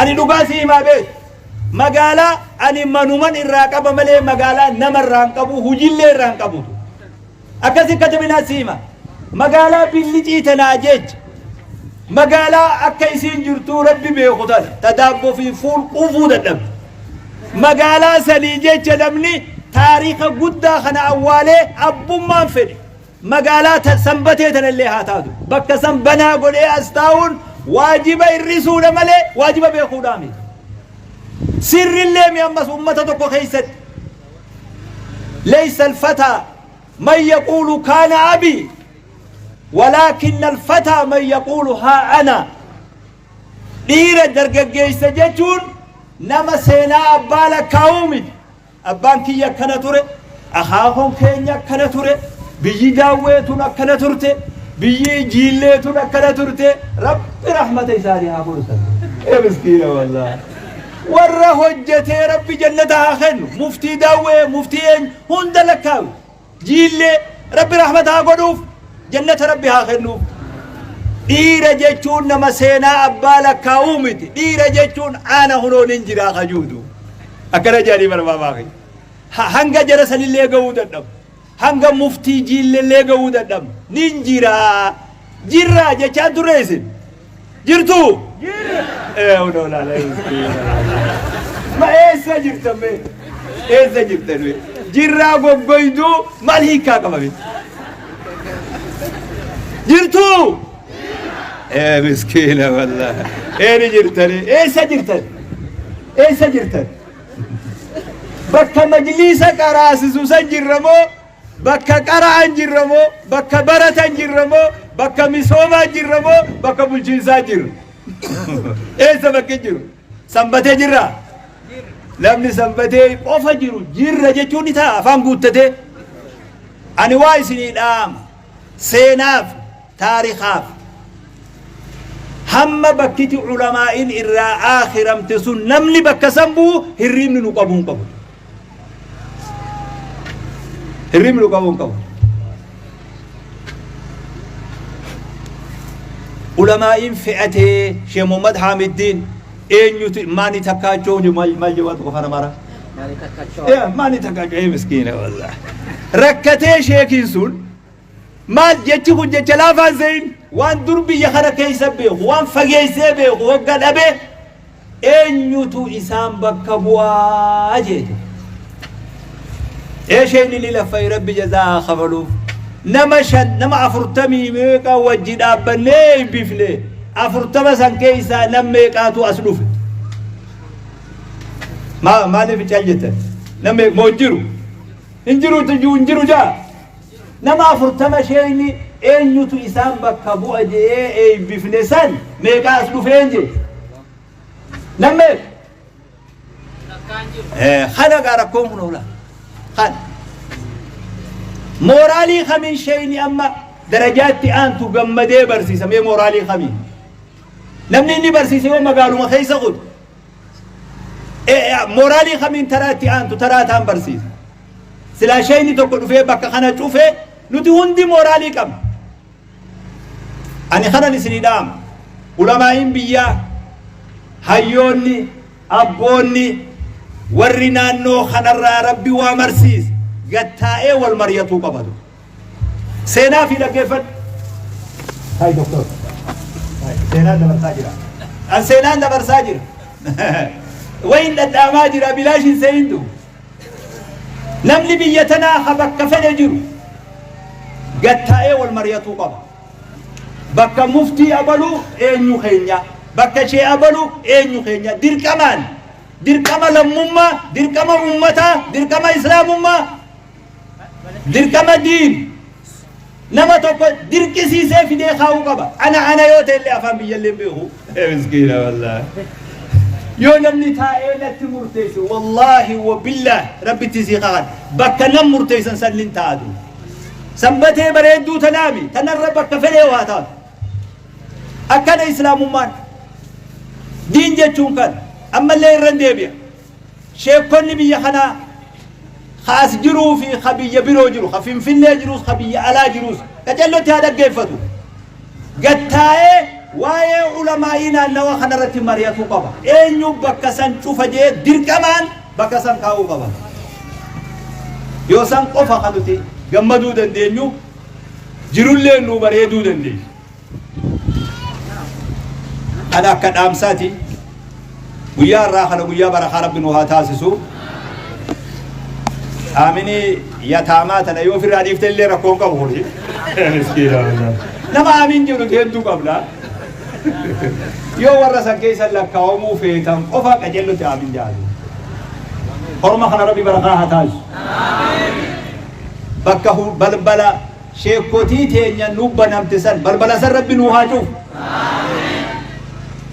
Ani dhugaa si himaa beeku. Magaalaa ani manuman irraa qaba malee magaalaa nama irraa hin qabu, hujillee irraa hin qabutu. Akkasi katabinaa si hima. Magaalaa billicii tanaa jecha. Magaalaa akka isiin jirtuu Rabbi beeku tana ta daabboo fi fuul quufuu dadhabde. Magaalaa sanii jecha namni taariika guddaa kana awwaalee abbummaan fedhe. Magaalaa ta Sanbatee tanallee haa taatu. Bakka san banaa godhee as taa'uun waajiba hir'isuudha malee waajiba beekuudhaa miti. Sirrillee mi ammas ummata tokko keessatti. Laysa alfataa man yaquulu kaana abii walaakinna alfataa man yaquulu haa ana. Dhiira dargaggeessa jechuun nama seenaa abbaa lakkaa'uu miti. Abbaan kiyya akkana ture, akaakoon keenya akkana ture, biyyi Daawwee tun akkana turte, biyyi Jiillee tun akkana turte, Rabbi rahmata isaanii haa godhu san. Ee miskiina wallaahi. Warra hojjetee Rabbi jannata haa kennu. Muftii Daawwee, muftii eenyu hunda lakkaawi. Jiillee Rabbi rahmata haa godhuuf, jannata Rabbi haa kennuuf. Dhiira jechuun nama seenaa abbaa lakkaa'uu miti. Dhiira jechuun ana hunoo nin jiraa kajuudu. Akkana jedhanii barbaamaa kiyya. Hanga jara sanillee ga'uu dadhabu. Hanga muftii jiillellee ga'uu dadhabu. Nin jiraa. Jirraa jechaan turre isin. Jirtuu? Jirra. Ee hunoo laala Ma eessa jirtan mee? Eessa jirtan mee? Jirraa goggoyduu maal hiikkaa qaba mee? Jirtuu? Ee miskiina wallaahi. Ee ni jirtanii. Eessa jirtan? Eessa jirtan? Bakka majliisa qaraasisu san jirra moo Bakka qara'an jirra moo, bakka baratan jirra moo, bakka misoomaa jirra moo, bakka bulchiinsaa jirra? Eessa bakki jiru? Sanbatee jirraa? Namni sanbatee qofa jiru jirra jechuun ni ta'a afaan guuttatee. Ani waa isinii dhaama. Seenaaf, taarikaaf. Hamma bakkiti ulamaa'iin irraa aakhiramte sun namni bakka san bu'u hirriibni nu qabuu hin qabu. Hirribni nu qabuu hin qabu. Ulamaa'iin fe'atee Sheekh Muhammad Haamiddiin eenyutu maani takkaachoo maal maal jedhu waan tokko afaan Amaaraa. Maani takkaachoo. Maani takkaachoo ee miskiina wallahi. Rakkatee sheekiin sun Maal jechi kun jecha laafaa hin se'in. Waan dur biyya kana keessa beeku, waan fageessee beeku hogga dhabe eenyutu isaan bakka bu'aa jeete. Eesheen inni laffa'e Rabbi jazaa haa kafaluuf. Nama shan, nama afurtamii meeqa wajji dhaabbannee eebbifne. 40 san keessaa nam meeqaatu as dhufe. Maaliif cal jettan? Nam meeqa moo hin jiru? Hin jiru hin jiru jaa. Nama 40 sheeyni eenyutu isaan bakka bu'a je'ee eeybifne san meeqaa as dhufeen jee? Nam meeqa? Kana gaa rakkoon kun oola. Kana. Mooraalii kamiin sheeyni amma darajaatti aantu gammadee barsiisa mee mooraalii kamiin? Namni inni barsiise yoo magaaluma keessa kutu mooraalii kamiin taraa itti aantu taraa taan barsiisa? Silaa sheeyni tokko dhufee bakka kana cufe nuti hundi mooraalii qabna. Ani kanan isinii dhaama. Ulamaa'iin biyyaa, hayyoonni, abboonni, warri naannoo kanarraa Rabbi waa marsiise gad taa'ee wal mari'atuu qaba. Seenaa fi dhaggeeffadhu. Hayi doktor. Seenaan dabarsaa jira. An seenaan dabarsaa jira. Wayin dhadhaamaa jira bilaash hin seeyintu. Namni biyya tanaa ka bakka fedhe jiru gad taa'ee wal mari'atuu qaba. Bakka muftii abaluu eenyu keenya, bakka shee abaluu eenyu keenya dirqamaan dirqama lammummaa, dirqama ummataa, dirqama islaamummaa, dirqama diin Nama tokko dirqisiisee fidee kaa'uu qaba. Ana ana yoo ta'e illee afaan biyya illee hin beeku. Miskiina wallaahi. Yoo namni taa'ee natti murteesse wallaahi wa billaahi rabbitti sii kakadha. Bakka nam murteessan san nin taa'atu. Sanbatee bareedduu tanaami tanarra bakka fedhee waa taatu. Akkana islaamummaan. Diin jechuun kana. Ammallee irran deebi'a. Sheekkonni biyya kanaa ka as jiruu fi ka biyya biroo jiru, ka Finfinnee jirus, ka biyya alaa jirus qacallotti haa dhaggeeffatu. Gad taa'ee Waa'ee ulamaa'ii naannawa kanarratti mari'atuu qaba. Eenyu bakka san cufa jee dirqamaan bakka san kaa'uu qaba. Yoo san qofa kan nuti gammaduu dandeenyu jirullee nu bareeduu dandeessu. Kana akka dhaamsaati. Guyyaa irraa kana guyyaa barakaa Rabbi nu haa taasisu. Aaminii yataamaa tana yoo ofirraa dhiifte illee rakkoon qabu kuni. Miskiina wallah. Nama aamin jedhu hedduu qabna. Yoo warra san keessa lakkaa'amuu feetan qofa qajeellotti aamin jedhatu. Orma kana Rabbi barakaa haa taasisu. Bakka balbala Sheekkotii teenya nu banamte san balbala san Rabbi nuu haa cufu.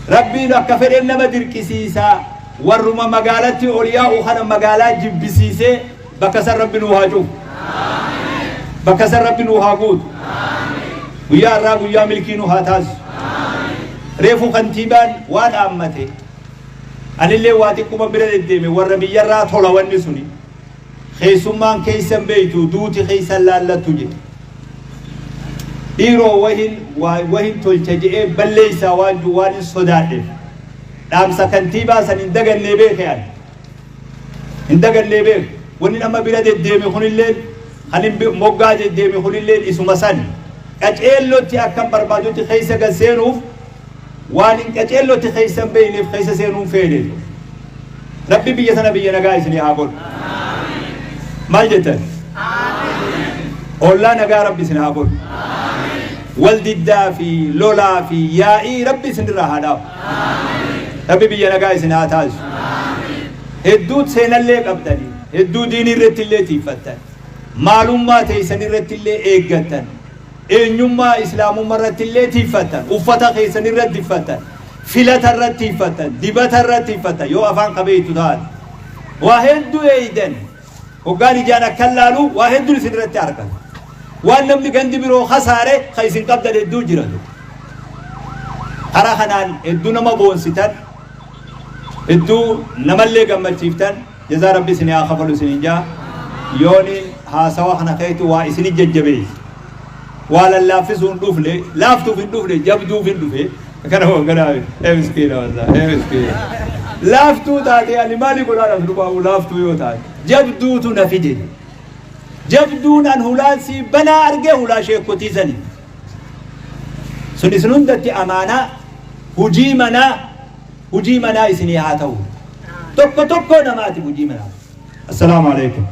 Rabbiin akka fedhen nama dirqisiisa warruma magaalatti ol yaa'u kana magaalaa jibbisiisee bakka san Rabbi nuu haa cufu. Bakka san Rabbi nuu haa guutu. Guyyaa irraa guyyaa milkii nu haa taasisu. Reefu kantiibaan waa dhaammate. Anillee waa xiqquma bira deddeeme warra biyyarraa tola wanni suni. Keessummaan keessa hin beektu, duuti keessa hin laallattu jedhe. Dhiiroo wahin wahin tolcha je'ee balleessaa waan jiru waan hin sodaadheef. Dhaamsa kantiibaa san hin dagannee beeke ani. Hin dagannee beeke. Wanni amma bira deddeeme kunilleen kan hin moggaa deddeeme kunilleen isuma sani. Qaceellotti akkan barbaadutti keessa gad seenuuf Waan hin qaceellotti keessa hin beekneef keessa seenuu hin feene. Rabbi biyya sana biyya nagaa isinii haa godhu. Maal jettan? Ollaa nagaa Rabbi isin haa godhu. Wal diddaa fi lolaa fi yaa'ii Rabbi isinirraa haa dhaabu. Rabbi biyya nagaa isin haa taasisu. Hedduu seenallee qabdanii, hedduu diinii irratti illee tiiffattan, maalummaa teessan irratti illee eeggattan. Eenyummaa Islaamumma irratti illee tiiffattan, uffata keessan irratti diffattan, filata irratti tiiffattan, dibata irratti tiiffattan yoo afaan ka beektu taate. Waa hedduu eeydan. Hoggaan ijaan akkan laalu waa hedduun isin irratti argama. Waan namni gandi biroo kasaare ka isin qabdan hedduu jira. Karaa kanaan hedduu nama boonsitan, hedduu namallee gammachiiftan. Jazaa Rabbi isinii haa kafalu isiniin jaa. Yooniin haasawa kana keetti waa isini jajjabeesse. Waa lallaaffisuu hin dhufne, laaftuuf hin dhufne, jabduuf hin dhufe. Kana hoo kana ee miskiina wallah ee miskiina. Laaftuu taate ani maali godhaan as dhufaa laaftuu yoo taate. Jabduutu na fide. Jabduun an hulaan sii banaa argee hulaa sheekkotii sani. Sun isin hundatti amaanaa hujii manaa hujii manaa isinii haa ta'u. Tokko tokkoo namaatiif hujii manaa. Assalaamu alaikum.